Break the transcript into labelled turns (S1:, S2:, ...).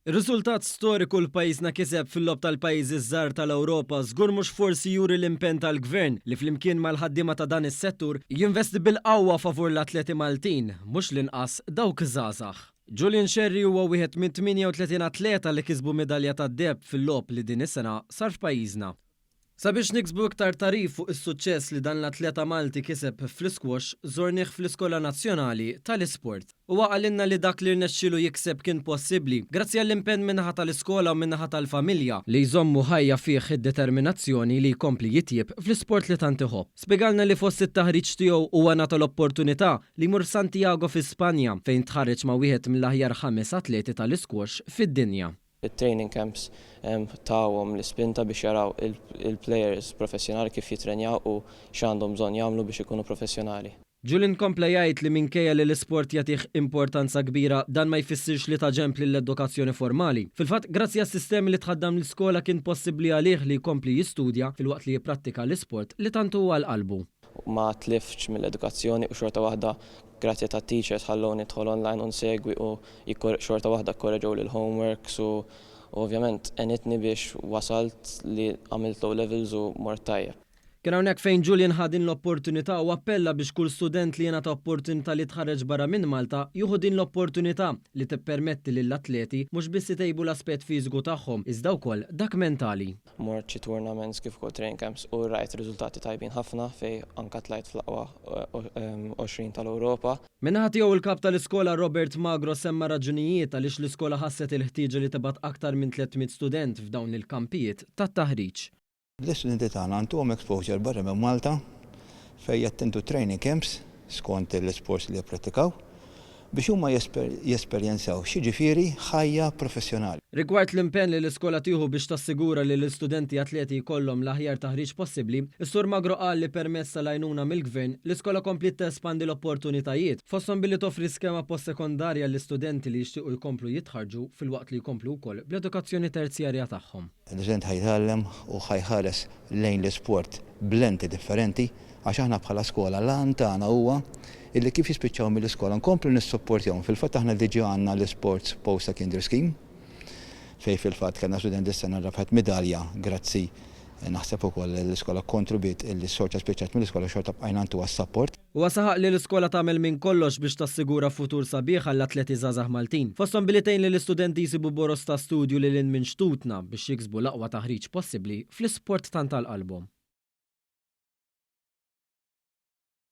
S1: Ir-riżultat storiku l pajjiżna kiseb fil-Logħob tal-Pajjiżi ż-Żgħar tal-Ewropa żgur mhux forsi juri l-impenn tal-Gvern li flimkien mal-ħaddiema ta' dan is-settur jinvesti bil-qawwa favur l-atleti Maltin, mhux l-inqas dawk żgħażagħ. Julian Scerri huwa wieħed minn 38 atleta li kisbu midalja tad-deheb fil-logħob li din is-sena sar f'pajjiżna. Sabiex niksbu iktar tagħrif fuq is-suċċess li dan l-atleta Malti kiseb fl-isquash, żornih fl-Iskola Nazzjonali tal-Isport. Huwa qalilna li dak li rnexxielu jikseb kien possibbli grazzi għall-impenn min-naħa tal-iskola u min-naħa tal-familja li jżommu ħajja fih id-determinazzjoni li jkompli jitjieb fl-isport li tant iħobb. Spjegalna li fost it-taħriġ tiegħu huwa ngħata l-opportunità li jmur Santiago fi Spanja fejn tħarreġ ma' wieħed mill-aħjar ħames atleti tal-isquash fid-dinja.
S2: It-training camps tawhom l-ispinta biex jaraw il-players professjonali kif jitrenjaw u x'għandhom bżonn jagħmlu biex ikunu professjonali.
S1: Julian kompla jgħid li minkejja li l-isport jagħtih importanza kbira, dan ma jfissirx li ta ġenb lill-edukazzjoni formali. Fil-fatt, grazzi għas-sistemi li tħaddam l-iskola kien possibbli għalih li jkompli jistudja filwaqt li jipprattika l-isport li tant hu għal qalbu.
S2: Ma tliftx mill-edukazzjoni u xorta waħda grazzi tat-teachers ħallewni nidħol online u nsegwi u xorta waħda kkoreġewli l-homeworks u ovvjament għenitni biex wasalt li għamilt O levels u mort tajjeb.
S1: Kien hawnhekk fejn Julian ħa din l-opportunità u appella biex kull student li jingħata opportunità li jitħarreġ barra minn Malta jieħu din l-opportunità li tippermetti lill-atleti mhux biss itejbu l-aspett fiżiku tagħhom iżda wkoll dak mentali.
S2: Mort xi tournaments kif ukoll training camps u rajt riżultati tajbin ħafna fejn anke tlajt fl-aqwa 20 tal-Ewropa.
S1: Min-naħa tiegħu l-Kap tal-Iskola Robert Magro semma raġunijiet għaliex l-iskola ħasset il-ħtieġa li tibgħat aktar minn 300 student f'dawn il-kampijiet tat-taħriġ.
S3: L-istudenti tagħna ntuhom exposure barra minn Malta fejn jattendu training camps skont l-isports li jipprattikaw biex huma jesperjenzaw x'jiġifieri ħajja professjonali.
S1: Rigward l-impenn li l-iskola tieħu biex tassigura li l-istudenti atleti jkollhom l-aħjar taħriġ possibbli, is-Sur Magro qal li permezz tal-għajnuna mill-Gvern, l-iskola kompliet tespandi l-opportunitajiet, fosthom billi toffri skema postsekondarja lill-istudenti li jixtiequ jkomplu jitħarrġu filwaqt li jkomplu wkoll bl-edukazzjoni terzjarja tagħhom.
S3: L-istudent ħa jitgħallem u ħa jħares lejn l-isport b'lenti differenti għax aħna bħala skola l-għan tagħna huwa illi kif jispiċċaw mill-iskola nkomplu nissupportjahom. Fil-fatt aħna diġà għandna l-Sports Post Secondary Scheme fejn fil-fatt kellna student dis-sena rebħet midalja grazzi naħseb ukoll l-iskola kkontribwiet illi xorta spiċċat mill-iskola xorta bqajna ntuha s-support.
S1: Huwa saħaq li l-iskola tagħmel minn kollox biex tassigura futur sabiħ għall-atleti żgħażagħ Maltin, fosthom billi tgħin lill-istudenti jsibu boroż ta' studju lil hinn minn xtutna biex jiksbu l-aqwa taħriġ possibbli fl-isport tant għal qalbhom.